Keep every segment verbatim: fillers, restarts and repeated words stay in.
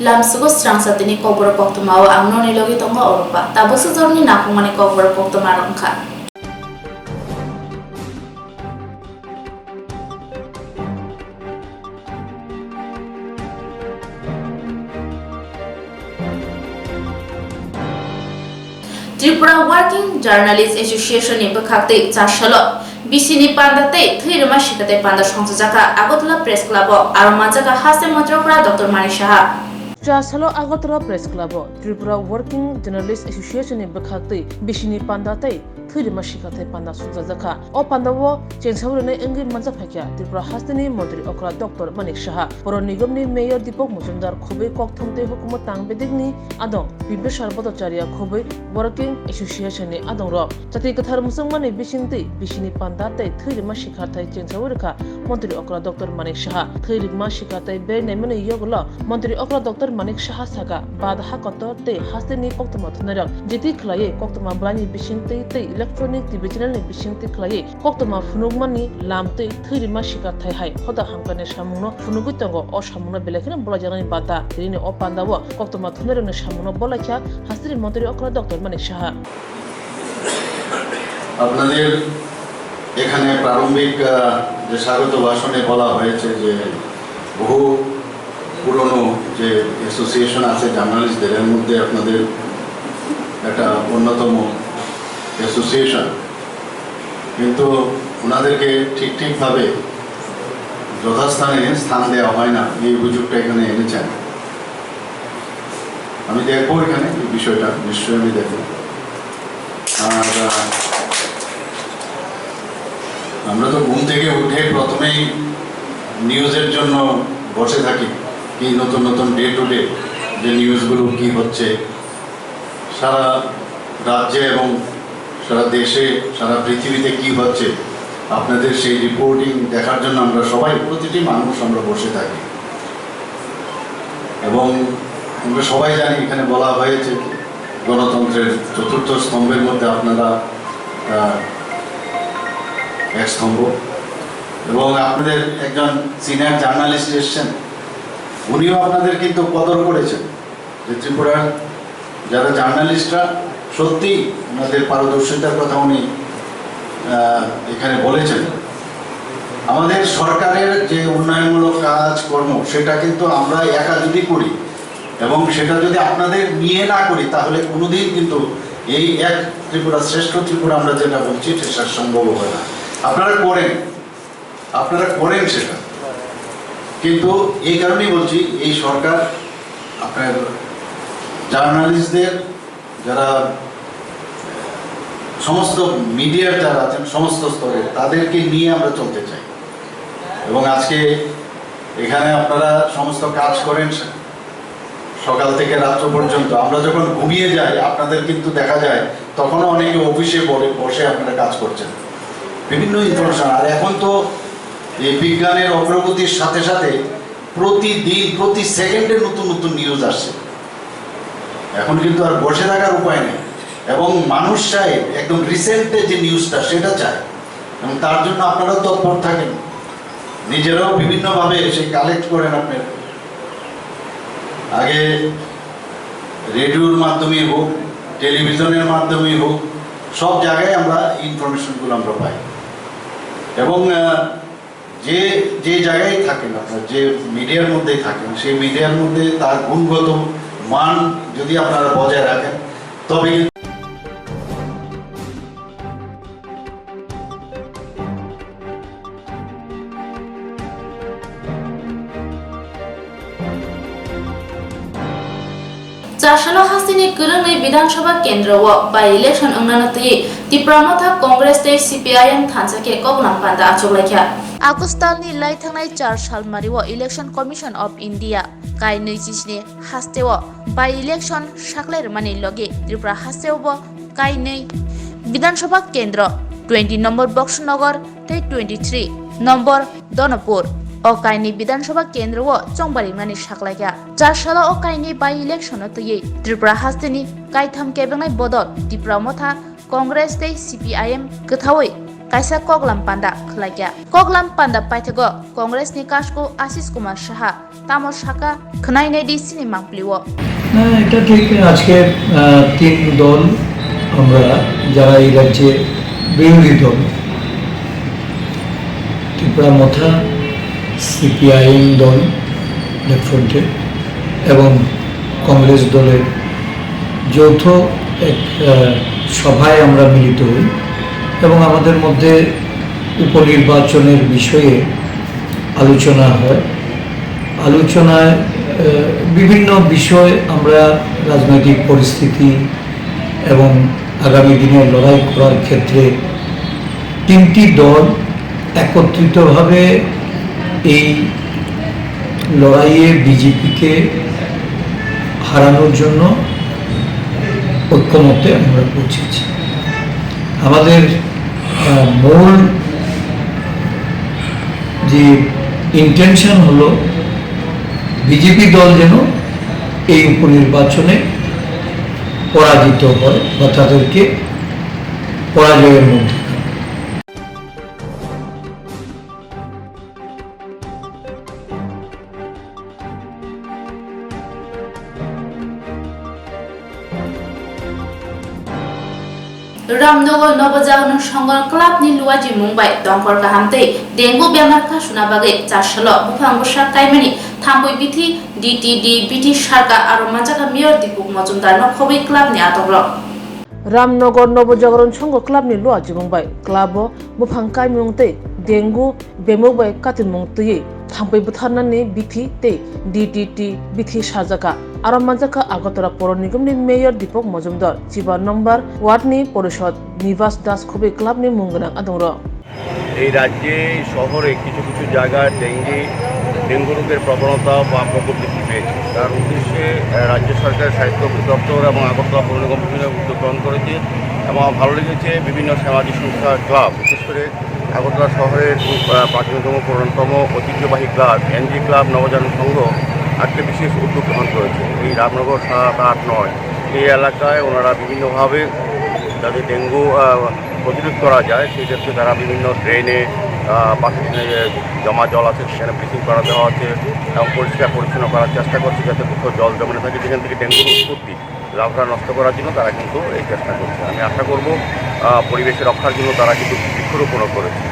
Lamsugo srangsa tini kokborok koktwmao ang noni logi tongo Oropa. Tabuksa jorni nangkukmani kokborok koktwma rok wngkha. Tripura Working Journalist Association ni bwkhaktwi chasalo bisini panda tei thwi rwma sikha tei panda songchajakha Agartala Press Club o, aro manjakha haste montri okra Doctor Manik Saha. Chasalo Agartala Press Club o Tripura Working Journalist Association ni bwkhaktwi bisini panda tei thwi rwma sikha tei panda songchajakha. O panda o chengsawi rwnai wngwi manjak phaikha Tripura hasteni montri okra Doctor Manik Saha, Poro Nigomni Mayor Deepak Majumdar, khobwi kokthum tei hukumu tang bedekni adong Bimbisar Bhattacharya, khobwi Working Association ni adongrok. Chati kwthar muchungmani bisingtwi bisini panda tei thwi rwma sikha tei chengsawi rwkha montri okra Doctor Manik Saha. Thwi rwma sikha tei beri naimani yogulo montri okra Doctor Manik Saha sakha, bad ha kotor tei hasteni koktwma thwnairok jiti khwlaiwi koktwma bwlaini bisingtwi tei electronic T V channel ni bisingtwi khwlaiwi koktwma phunukmani lam twi thwi rwma sikha thai hai hoda hamkrai samungno phunugwi tongo. O samungno belai kheno bolaijaknani bata rini o panda o koktwma thwnairokni samungno bolaikha hasteni montri okra Doctor Manik Saha. আপনাদের এখানে প্রারম্ভিক, আহ, যে স্বাগত ভাষণে বলা হয়েছে যে বহু পুরনো যে অ্যাসোসিয়েশন আছে জার্নালিস্টদের, এর মধ্যে আপনাদের একটা অন্যতম অ্যাসোসিয়েশন, কিন্তু ওনাদেরকে ঠিক ঠিকভাবে যথাস্থানে স্থান দেওয়া হয় না, এই অভিযোগটা এখানে এনেছেন। আমি দেখবো এখানে এই বিষয়টা, নিশ্চয়ই আমি দেখবো। আর, আহ, আমরা তো ঘুম থেকে উঠে প্রথমেই নিউজের জন্য বসে থাকি, কি নতুন নতুন ডে টু ডে যে নিউজগুলো কি হচ্ছে, সারা রাজ্যে এবং সারা দেশে, সারা পৃথিবীতে কি হচ্ছে, আপনাদের সেই রিপোর্টিং দেখার জন্য আমরা সবাই, প্রতিটি মানুষ আমরা বসে থাকি। এবং আমরা সবাই জানি, এখানে বলা হয়েছে, গণতন্ত্রের চতুর্থ স্তম্ভের মধ্যে আপনারা, আহ, এক স্তম্ভ। এবং আপনাদের একজন সিনিয়র জার্নালিস্ট এসছেন, উনিও আপনাদের কিন্তু কদর করেছেন। যে ত্রিপুরার যারা জার্নালিস্টরা সত্যি ওনাদের পারদর্শিতার কথা উনি, আহ, এখানে বলেছেন। আমাদের সরকারের যে উন্নয়নমূলক কাজকর্ম, সেটা কিন্তু আমরা একা যদি করি এবং সেটা যদি আপনাদের নিয়ে না করি, তাহলে কোনোদিন কিন্তু এই এক ত্রিপুরা, শ্রেষ্ঠ ত্রিপুরা আমরা যেটা বলছি, সেটা সম্ভব হবে না। আপনারা করেন, আপনারা করেন সেটা, কিন্তু এই কারণেই বলছি, এই সরকার আপনার জার্নালিস্টদের, যারা সমস্ত মিডিয়ার যারা আছেন সমস্ত স্তরে, তাদেরকে নিয়ে আমরা চলতে চাই। এবং আজকে এখানে আপনারা সমস্ত কাজ করেন, সকাল থেকে রাত্র পর্যন্ত আমরা যখন ঘুমিয়ে যাই, আপনাদের কিন্তু দেখা যায় তখনও অনেকে অফিসে বলে, বসে আপনারা কাজ করছেন, বিভিন্ন ইনফরমেশন। আর এখন তো এই বিজ্ঞানের অগ্রগতির সাথে সাথে প্রতিদিন, প্রতি সেকেন্ডে নতুন নতুন নিউজ আসছে। এখন কিন্তু আর বসে থাকার উপায় নেই, এবং মানুষ চায় একদম রিসেন্টে যে নিউজটা, সেটা চায়, এবং তার জন্য আপনারাও তৎপর থাকেন। নিজেরাও বিভিন্নভাবে সেই কালেক্ট করেন আপনার। আগে রেডিওর মাধ্যমেই হোক, টেলিভিশনের মাধ্যমেই হোক, সব জায়গায় আমরা ইনফরমেশনগুলো আমরা পাই। এবং, আহ, যে, যে জায়গায় থাকেন আপনারা, যে মিডিয়ার মধ্যেই থাকেন, সেই মিডিয়ার মধ্যে তার গুণগত মান যদি আপনারা বজায় রাখেন, তবে কিন্তু Chasalo hasteni kwrwngwi Bidhan Sabha kendro o by-election wngnano twiwi Tipra Motha Congress tei C P I M thansa khe koklam panda achuklaikha. August talni lai thangnai char salmari o Election Commission of India kainwi chisni haste o by-election saklai rwmani logi Tripura haste o bo kainwi Bidhan Sabha kendro twenty number Box Nagar tei twenty three number Donopur o kainwi Bidhan Sabha kendro o chongbaringnani saklaikha. Char salo o kainwi by-election o twiwi Tripura hasteni kaitham kebengnai bodol Tipra Motha Congress tei C P I M kwthaui kaisa koklam panda khwlaikha. Koklam panda paithago Congress ni Kasko Ashish Kumar Saha tamo sakha, khwnai nai di chini mangpili o. না, এটা ঠিক। আজকে, আহ, তিন দল আমরা, যারা এই রাজ্যে বিরোধী দল, ত্রিপুরা মথা, সিপিআইএম দল, লেফট ফ্রন্টে এবং কংগ্রেস দলের যৌথ এক, আহ, সভায় আমরা মিলিত হই এবং আমাদের মধ্যে উপনির্বাচনের বিষয়ে আলোচনা হয়। আলোচনায়, আহ, বিভিন্ন বিষয় আমরা রাজনৈতিক পরিস্থিতি এবং আগামী দিনে লড়াই করার ক্ষেত্রে তিনটি দল একত্রিতভাবে এই লড়াইয়ে বিজেপিকে হারানোর জন্য ঐক্যমত্যে আমরা পৌঁছেছি। আমাদের, আহ, মূল যে ইন্টেনশন হলো বিজেপি দল যেন এই উপনির্বাচনে পরাজিত হয় বা তাদেরকে পরাজয়ের মধ্যে থাকে। Ramnagar Nobojagon Songho Club ni luajimung bai dongkhor kaham tei dengue bemar kasuna bagwi chasalo buphang bwsa kaimani thambwi bithi D T D bithi sarka aro manjakha Mayor Dipuk Mojumdar no khobwi club ni atokrok. Ramnagar Nobojagon Songho Club ni luajimung bai club o buphang kaimung tei dengue bemuk bai katimung twiwi thambwi butharnani bithi tei D T D bithi sarjakha. Aro manjakha Agartala Poro Nigam ni Mayor Dipok Mojumdar, chiba number ward ni Porishod Nivas Das khobwi club ni mung gwnang adongrok. এই রাজ্যে এই শহরে কিছু কিছু জায়গায় dengue, dengue রোগের প্রবণতা বা প্রকোপ বৃদ্ধি পেয়েছে। তার উদ্দেশ্যে, আহ, রাজ্য সরকারের স্বাস্থ্য দপ্তর এবং আগরতলা পৌর নিগম বিভিন্ন উদ্যোগ গ্রহণ করেছে এবং আমার ভালো লেগেছে বিভিন্ন সামাজিক সংস্থা, ক্লাব, বিশেষ করে আগরতলা শহরের, আহ, প্রাচীনতম, পুরাতনতম ঐতিহ্যবাহী ক্লাব, এনজি ক্লাব নবজাগরণ সংঘ আজকে বিশেষ উদ্যোগ গ্রহণ করেছে। এই রামনগর সাত, আট, নয় এই এলাকায় ওনারা বিভিন্নভাবে যাতে ডেঙ্গু, আহ, প্রতিরোধ করা যায়, সেই ক্ষেত্রে তারা বিভিন্ন ড্রেনে, আহ, পাশে যে জমা জল আছে সেখানে ব্লিচিং পাউডার দেওয়া হচ্ছে এবং পরিষ্কার পরিচ্ছন্ন করার চেষ্টা করছে যাতে কোথাও জল জমে না থাকে, যেখান থেকে ডেঙ্গুর উৎপত্তি। লাভটা নষ্ট করার জন্য তারা কিন্তু এই চেষ্টা করছে। আমি আশা করব, আহ, পরিবেশ রক্ষার জন্য তারা কিন্তু বৃক্ষরোপণও করেছে।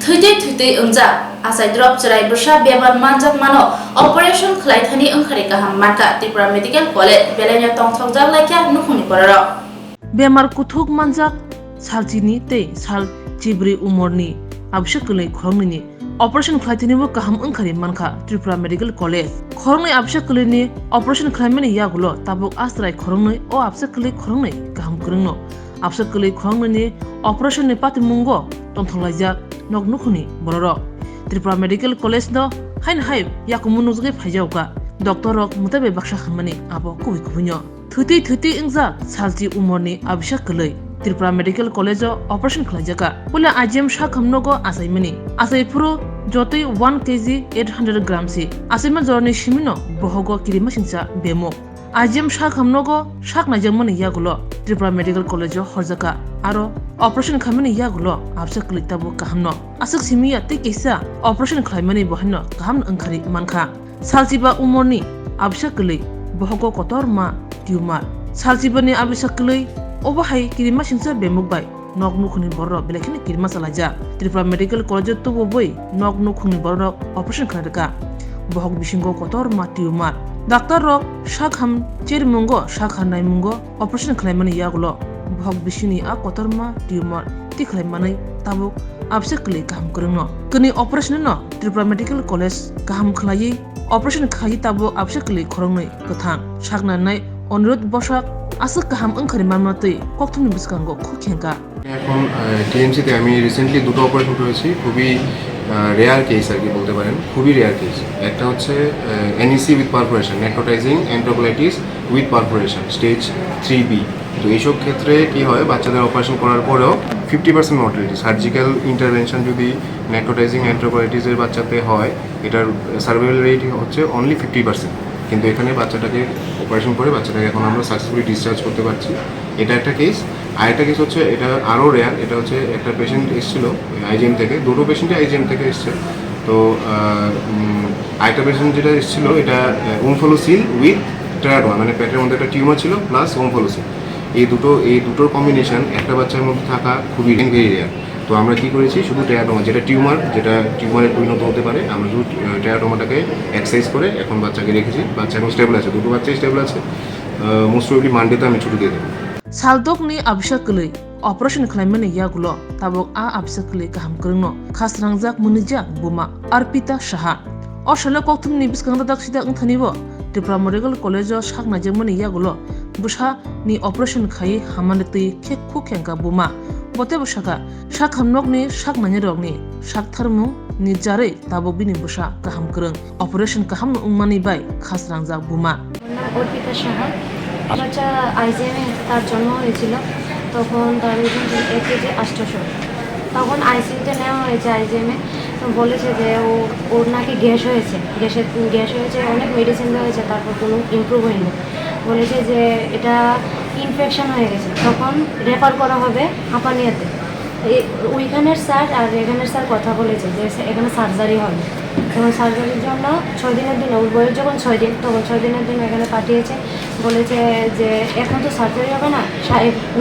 Thwitwi thwitwi wngjak, achai drop chwrai bwsa bemar manjak mano operation khlai thani wngkhari kaham mankha Tripura Medical College, belaino tongthokjak laikha nukhungni bororok. Bemar kuthuk manjak salchini tei sal chibrwi umorni abisa kwlwi khoroknwini operation khlai thanibo kaham wngkhari mankha Tripura Medical College. Khoroknwi abisa kwlwini operation khlaimani yagulo tabuk achrai khoroknwi o abisa kwlwi khoroknwi kaham kwrwngno. Abisa kwlwi khoroknwini operation ni patimungo tongthok laijak nok nukhungni bororok. Tripura Medical College no haino hai yakumu nukjagwi phaijago kha. Doctor rok mwtai bai baksa hammani abo kubui kubuino. Thwitwi thwitwi wngjak salchi umorni abisa kwlwi Tripura Medical College o operation khlaijak kha. Puila I G M sakham nogo achaimani. Achai phuru jotwi one K G eight hundred gram si. Achaima jorani simino bohogo kirima singcha bemuk. I G M sakham nogo sak naijakmani yagulo Tripura Medical College o horjak kha, aro operation khaimani yagulo abisa kwlwi tabuk kahamno. Aswk simi ya tei kisa operation khlaimani bo haino kaham wngkhari mankha. Salchiba umorni abisa kwlwi bohogo kotorma tumor. Salchibani abisa kwlwi obo hai kirima singcha bemuk bai nok nukhungni bororok belai kheno kirima chalaijak. Tripura Medical College o tububui nok nukhungni bororok operation khlai rwkha. Bohok bisingo kotorma tumor. Doctor rok sakham chermungo sakha naimungo operation khlaimani yagulo bohok bisingni a kotorma tumor tikhlai manwi tabuk abisa kwlwi kaham kwrwngno. Kwnwi operation no Tripura Medical College kaham khlaiwi operation khlaiwi tabuk abisa kwlwi khoroknwi kwthang. Saknanai Anirudh Bosak aswk kaham wngkhari manma twi kokthumni bwskango khuk khengkha. এখন টিএমসিতে আমি রিসেন্টলি দুটো অপারেশন করেছি, খুবই rare case আর কি বলতে পারেন, খুবই রেয়ার কেস। একটা হচ্ছে NEC with perforation, necrotizing enterocolitis with perforation, stage three B. তো এইসব ক্ষেত্রে কি হয়, বাচ্চাদের অপারেশন করার পরেও fifty percent mortality. Surgical intervention যদি নেক্রোটাইজিং এনট্রোকোলাইটিসের বাচ্চাতে হয়, এটার সার্ভাইভাল রেট হচ্ছে অনলি ফিফটি পার্সেন্ট। কিন্তু এখানে বাচ্চাটাকে অপারেশন করে বাচ্চাটাকে এখন আমরা সাকসেসফুলি ডিসচার্জ করতে পারছি। এটা একটা কেস। আরেকটা কেস হচ্ছে, এটা আরও রেয়ার, এটা হচ্ছে একটা পেশেন্ট এসেছিল আইজিএম থেকে, দুটো পেশেন্টই আইজিএম থেকে এসছে। তো আহ, উম, আরেকটা পেশেন্ট যেটা এসেছিল, এটা ওমফালোসিল উইথ টেরাটোমা, মানে পেটের মধ্যে একটা টিউমার ছিল প্লাস ওমফালোসিল। এই দুটো, এই দুটোর কম্বিনেশন একটা বাচ্চার মধ্যে থাকা খুবই ভেরি রেয়ার। তো আমরা কি করেছি, শুধু টেরাটোমা, যেটা টিউমার, যেটা টিউমারে পরিণত হতে পারে, আমরা শুধু আহ, টেরাটোমাটাকে এক্সারসাইজ করে এখন বাচ্চাকে রেখেছি। বাচ্চা এখন স্টেবল আছে, দুটো বাচ্চাই স্টেবল আছে। মোস্ট প্রবলি মানডেতে আমি ছুটি দিয়ে দেবো। Saldokni abisa kwlwi operation khlaimani yagulo tabuk a abisa kwlwi kaham kwrwngno khasrangjak mwnwijak buma Arpita Saha. O salo kokthumni bwskango dak sida wngthanibo Tripura Medical College o sak naijakmani yagulo bwsani operation khaiwi hammani twi khe khuk khengkha buma. Bo teibo sakha, sakham nokni sak nainirokni sak tharmung ni jarwi tabuk bini bwsa kaham kwrwng, operation kahamno wngmani bai khasrangjak buma. আমার নাম অর্পিতা সাহা। বাচ্চা আইজিএমে তার জন্ম হয়েছিল, তখন তার ওজন ছিল এক কেজি আটশোশো। তখন আইসিইউতে নেওয়া হয়েছে আইজিএমে। তো বলেছে যে ও, ওর নাকি গ্যাস হয়েছে, গ্যাসের, গ্যাস হয়েছে, অনেক মেডিসিন দেওয়া হয়েছে, তারপর কোনো ইমপ্রুভ হয়নি। বলেছে যে এটা ইনফেকশন হয়ে গেছে, তখন রেফার করা হবে হাপানিয়াতে। এই, ওইখানের স্যার আর এখানের স্যার কথা বলেছে যে সে-, এখানে সার্জারি হবে। তখন সার্জারির জন্য ছয় দিনের দিন, ওর বয়স যখন ছয় দিন, তখন ছয় দিনের দিন এখানে পাঠিয়েছে। বলেছে যে এখন তো সার্জারি হবে না,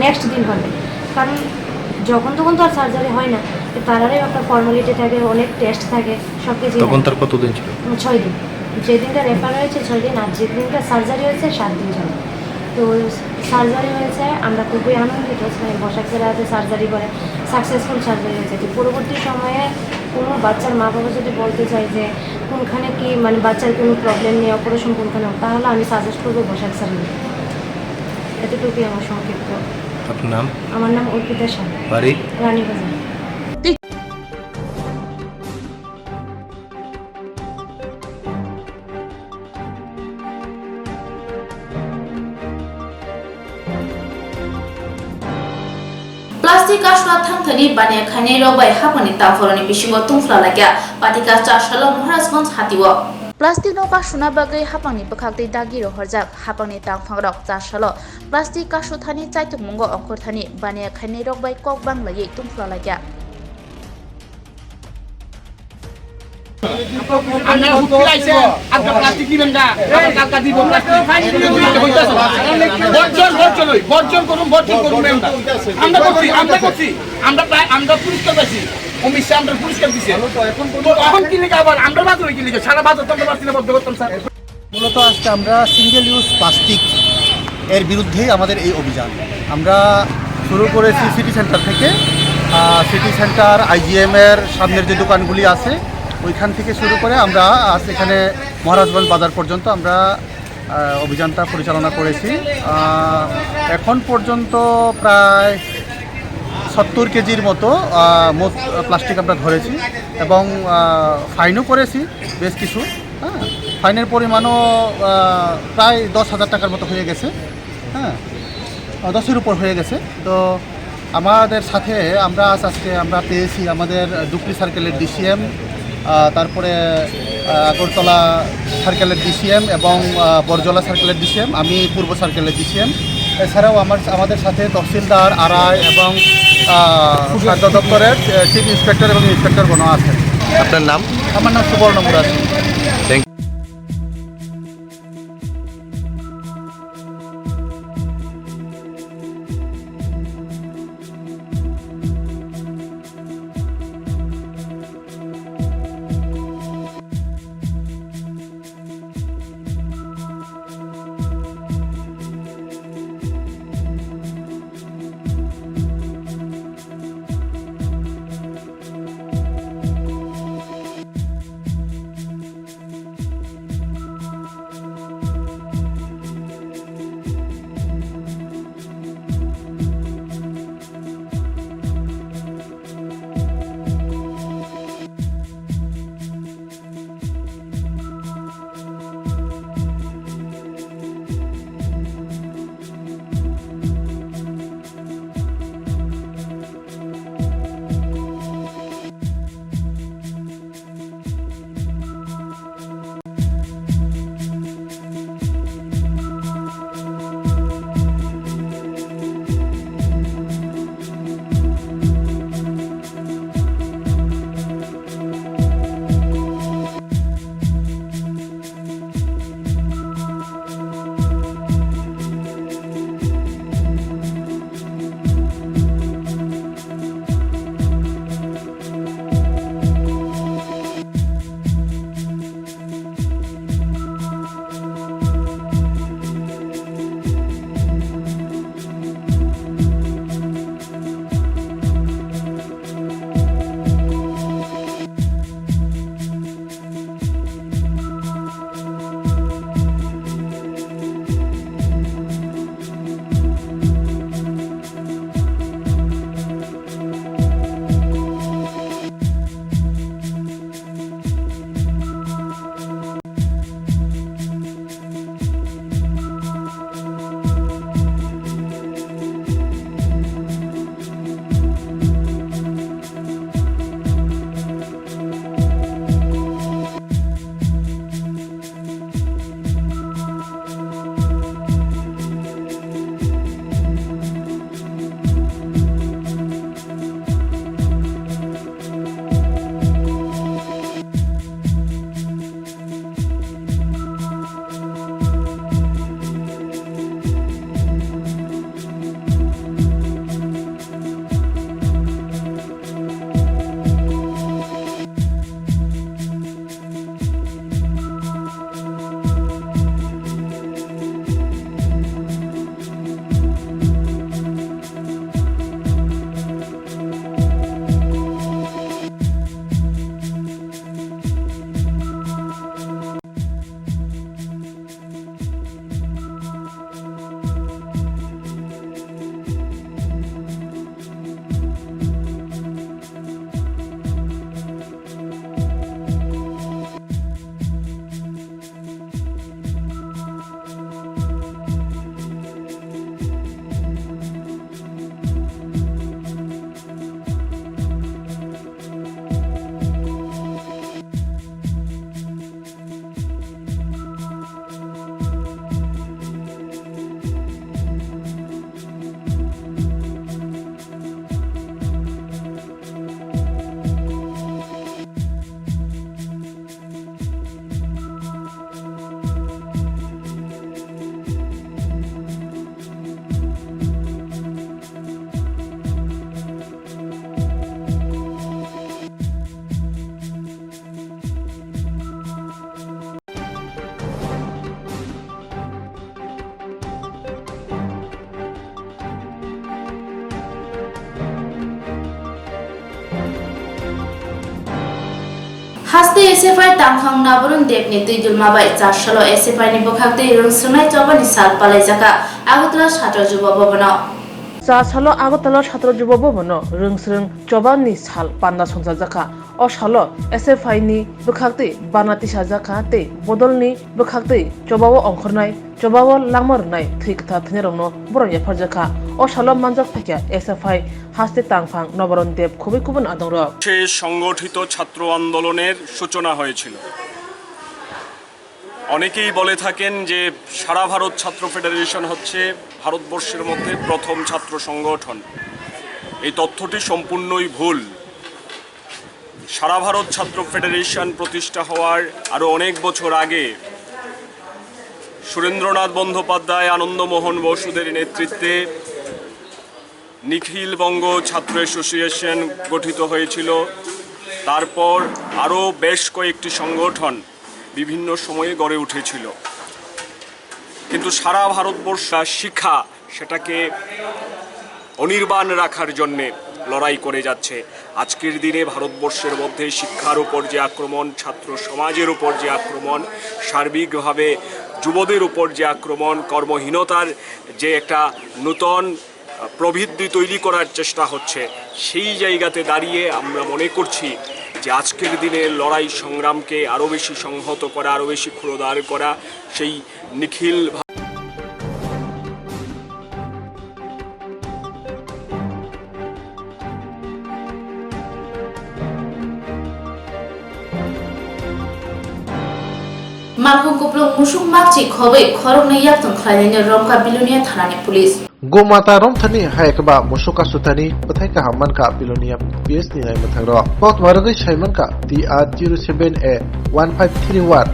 নেক্সট দিন হবে, কারণ যখন তখন তো আর সার্জারি হয় না। তো তারারই একটা ফর্মালিটি থাকে, অনেক টেস্ট থাকে, সব কিছুই তখন থাকে। তার কতদিন ছিল? উম, ছয় দিন। যেদিনটা রেফার হয়েছে ছয় দিন, আর যেদিনটা সার্জারি হয়েছে সাত দিন চলে। তো সার্জারি হয়েছে, আমরা খুবই আনন্দিত। বসাক স্যার আজকে সার্জারি করে, সাকসেসফুল সার্জারি হয়েছে। তো পরবর্তী সময়ে কোনো বাচ্চার মা বাবা যদি বলতে চায় যে কোনখানে কি, মানে, বাচ্চার কোনো প্রবলেম নেই, অপারেশন কোনখানে হবে, তাহলে আমি সাজেস্ট করবো বসাক স্যার। এতটুকুই আমার সংক্ষিপ্ত। আপনার নাম? আমার নাম অর্পিতা সাহা। বাড়ি? Ranibazar. Plastic kasuna thangthani baniya khainai rok bai haphangni tangphoroni bisingo tungphla laikha Patika chasalo Maharajganj hatio. Plastic no kasuna bagwi haphangni bwkhak tei dagi rohorjak haphangni tangphang rok chasalo plastic kasu thani chaitukmungo ongkhor thani baniya khainai rok bai kok bang laiwi tungphla laikha. আপনারা হুট করে আইছেন, আজকে প্লাস্টিক দিবেন না, আবার কালকা দিব প্লাস্টিক। বর্জন, বর্জন ওই, বর্জন করুন, বর্জন করুন আমরা। আমরা করছি, আমরা করছি, আমরা প্রায়, আমরা পুরস্কার পাইছি, অমিত শাহ আমরা পুরস্কার দিছে। তো এখন কি লিখে আবার আমরা বাজারে কি লিখে, সারা বাজার তো আমরা বাজারে বন্ধ করতাম স্যার। মূলত আজকে আমরা সিঙ্গেল ইউজ প্লাস্টিক এর বিরুদ্ধেই আমাদের এই অভিযান। আমরা শুরু করেছি সিটি সেন্টার থেকে। আহ, সিটি সেন্টার, আইজিএম এর সামনের যে দোকানগুলি আছে, ওইখান থেকে শুরু করে আমরা আজ এখানে মহারাজগঞ্জ বাজার পর্যন্ত আমরা, আহ, অভিযানটা পরিচালনা করেছি। আহ, এখন পর্যন্ত প্রায় সত্তর কেজির মতো, আহ, মোট প্লাস্টিক আমরা ধরেছি এবং, আহ, ফাইনও করেছি বেশ কিছু। হ্যাঁ, ফাইনের পরিমাণও, আহ, প্রায় দশ হাজার টাকার মতো হয়ে গেছে। হ্যাঁ, আহ, দশের উপর হয়ে গেছে। তো আমাদের সাথে আমরা আজ, আজকে আমরা পেয়েছি আমাদের ডুকলি সার্কেলের ডিসিএম, আহ, তারপরে, আহ, আগরতলা সার্কেলের ডিসিএম এবং, আহ, বরজলা সার্কেলের ডিসিএম, আমি পূর্ব সার্কেলের ডিসিএম। এছাড়াও আমার, আমাদের সাথে তহসিলদার, আরআই এবং, আহ, খাদ্য দপ্তরের, আহ, চিফ ইন্সপেক্টর এবং ইন্সপেক্টরগণ আছেন। আপনার নাম? আমার নাম সুবর্ণ Murari. Thank S F I tangkhang Nabaron Debni twi dulma bai char salo S F I ni bwkhak twi rwng swngnai chobani sal palaijakha Agartala Chhatro Juba Bhabano. Char salo Agartala Chhatro Juba Bhabano rwng swrwng chobani sal panda songchajakha. O salo S F I ni bwkhak twi bana tisajakha tei bodolni bwkhak twi chobao ongkhornai, chobao langma rwnai thwi kwthar thwinairokno borok yapharjakha. O salo manjak phaikha S F I haste tangphang Nabaron Deb khobwi kubun adongrok. সে সংগঠিত ছাত্র আন্দোলনের সূচনা হয়েছিল। অনেকেই বলে থাকেন যে সারা ভারত ছাত্র ফেডারেশন হচ্ছে ভারতবর্ষের মধ্যে প্রথম ছাত্র সংগঠন। এই তথ্যটি সম্পূর্ণই ভুল। সারা ভারত ছাত্র ফেডারেশন প্রতিষ্ঠা হওয়ার আরও অনেক বছর আগে সুরেন্দ্রনাথ বন্দ্যোপাধ্যায়, আনন্দমোহন বসুদের নেতৃত্বে নিখিল বঙ্গ ছাত্র অ্যাসোসিয়েশন গঠিত হয়েছিল। তারপর আরও বেশ কয়েকটি সংগঠন বিভিন্ন সময়ে গড়ে উঠেছিল, কিন্তু সারা ভারতবর্ষ শিক্ষা সেটাকে অনির্বাণ রাখার জন্যে লড়াই করে যাচ্ছে। আজকের দিনে ভারতবর্ষের মধ্যে শিক্ষার উপর যে আক্রমণ, ছাত্র সমাজের উপর যে আক্রমণ, সার্বিকভাবে যুবদের উপর যে আক্রমণ, কর্মহীনতার যে একটা নূতন প্রবৃদ্ধি তৈরি করার চেষ্টা হচ্ছে, সেই জায়গাতে দাঁড়িয়ে আমরা মনে করছি যে আজকের দিনের লড়াই সংগ্রামকে আরও বেশি সংহত করা, আরও বেশি ক্ষুরোদার করা, সেই নিখিল ভা- Malkhung kuplung musuk makchi khobwi khoroknwi yaktung khlainaino romkha Bilonia thanani police. Gumata romthani hai khe ba musuk kasutani bwthai kaham mankha Bilonia P S ni naimwthangrok. Koktma rwgwi sai mankha T R zero seven A one five three one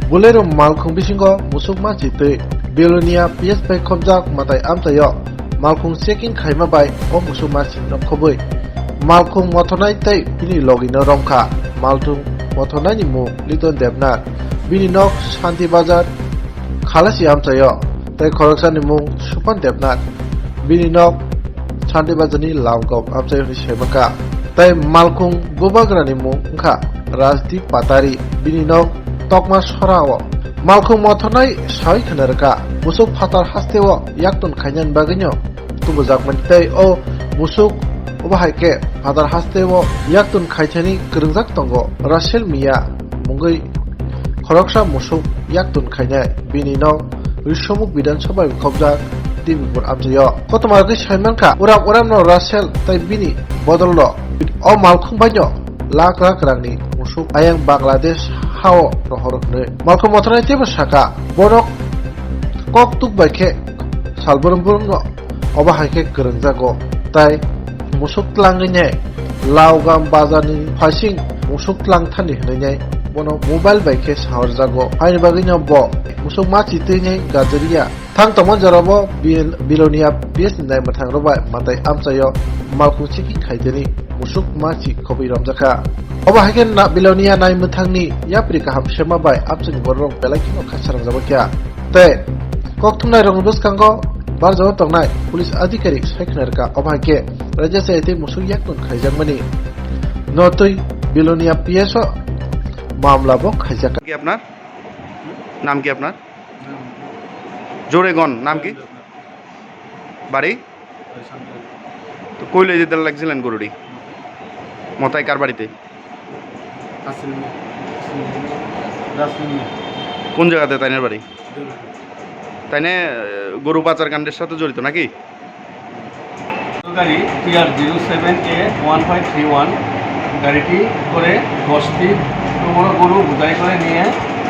Bolero malkhung bisingo musuk makchi twi Bilonia P S bai khopjak matai amchaio malkhung checking khaima bai o musuk makchi no khobwi malkhung mothornai tei bini logino romkha. Malkhung mothornaini mung Liton Debnath, bini nok Shanti Bazar Khalasi amchaio. Tei khoroksani mung Supan Debnath, bini nok Shanti Bazarni Lamgop amchai hwnwi sai mankha. Tei malkhung bubagrani mung wngkha Rajdeep Patari, bini nok Tokma Sorao. Malkhung mothornai sawi khna rwkha, musuk phatar hasteo yaktun khainani bagwino tubujakmani tei o musuk obo hai khe phatar hasteo yaktun khaithani kwrwngjak tongo Russell Mia mungwi khoroksa musuk yaktun khainai. Bini nok Risomuk Bidhan Sabha bai khopjak Dibipur amchaio. Koktwma rwgwi sai mankha, uram uramno Russell tei bini bodolno o malkhung baino lakh lakh rangni musuk ayang Bangladesh hao rohor hwnwi. Malkhung mothornai teibo sakha, bono kok tuk bai khe salbrum brumno obo hai khe kwrwngjago, tai musuk tlangwi nai Laogam bazarni phaising musuk tlang thani hwnwi nai bono mobile bai khe sahorjago. Haini bagwino bo musuk ma chitwi nai gajriya. Thang tongma jorabo Bil-, Bilonia P S ni naimwthangrok bai matai amchaio malkhung checking khaitani musuk ma chi khobwi romjakha. Obo hai khe na-, Bilonia naimwthangni yapri kaham sema bai amchaini bororok belai kheno khasa rwngjakha. Tei kokthumnairokni bwskango barjao tongnai police adhikarik sai khna rwkha, obo hai khe raida chaya tei musuk yaktun khaijakmani no twi Bilonia P S o mamla bo khaijakha. কি আপনার? নাম কি আপনার? জোরে গন, নাম কি? বাড়ি? তো কই লই যেতে লাগছিলেন গরুটি? মতাই কার বাড়িতে? কোন জায়গাতে তাইনের বাড়ি? তাইনে, আহ, গরু পাচার কাণ্ডের সাথে জড়িত নাকি? গাড়ি টি আর জিরো সেভেন এ ওয়ান ফাইভ থ্রি ওয়ান গাড়িটি করে দশটি বড় গরু বোঝাই করে নিয়ে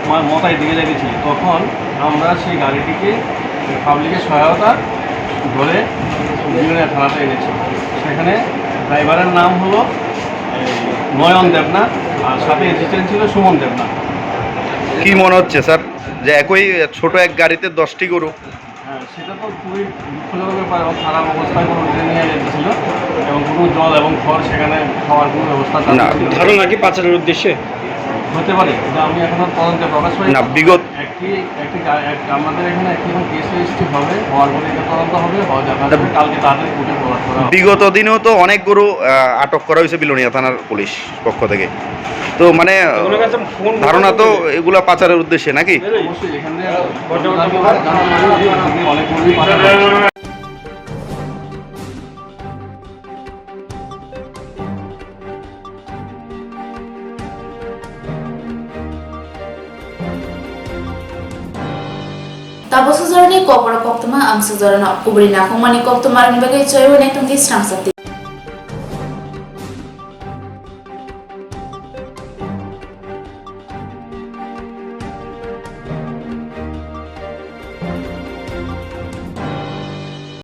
মা-, মতাই দিকে লেগেছিল। তখন আমরা সেই গাড়িটিকে পাবলিকের সহায়তা ধরে বিলোনিয়া থানাতে এনেছি। সেখানে ড্রাইভারের নাম হলো এই নয়ন দেবনাথ, আর সাথে অ্যাসিস্ট্যান্ট ছিল সুমন দেবনাথ। কি মনে হচ্ছে স্যার, যে একই ছোট এক গাড়িতে দশটি গরু? হ্যাঁ, সেটা তো খুবই দুঃখজনক ব্যাপার এবং খারাপ অবস্থায় কোনো ট্রেনে নিয়ে গেছিল এবং কোনো জল এবং খড় সেখানে খাওয়ার কোনো ব্যবস্থা না। ছিল না। ধারণা কি পাচারের উদ্দেশ্যে? হতে পারে, কিন্তু আমি এখনো তদন্তে প্রকাশ পাই না, বিগত একটা একটি গা-, এক-, আমাদের এখানে একটি এখন কেস রেজিস্ট্রি হবে, হওয়ার পরে এটা তদন্ত হবে, হওয়া দেখা যাবে। কালকে তাড়াতাড়ি কোর্টে ফরওয়ার্ড করা হবে। বিগত দিনেও তো অনেক গরু, আহ, আটক করা হয়েছে বিলোনিয়া থানার পুলিশ পক্ষ থেকে। তো মানে, এগুলোর কাছে ফোন ধারণা তো করতে এগুলা পাচারের উদ্দেশ্যে নাকি? অবশ্যই এখানে অনেক গরুই পাচার হয়। Tabuk sujorni kokborok koktwma, ang sujorno kubri nakhungmani koktwmarokni bagwi choiwi naitongdi srang sakti.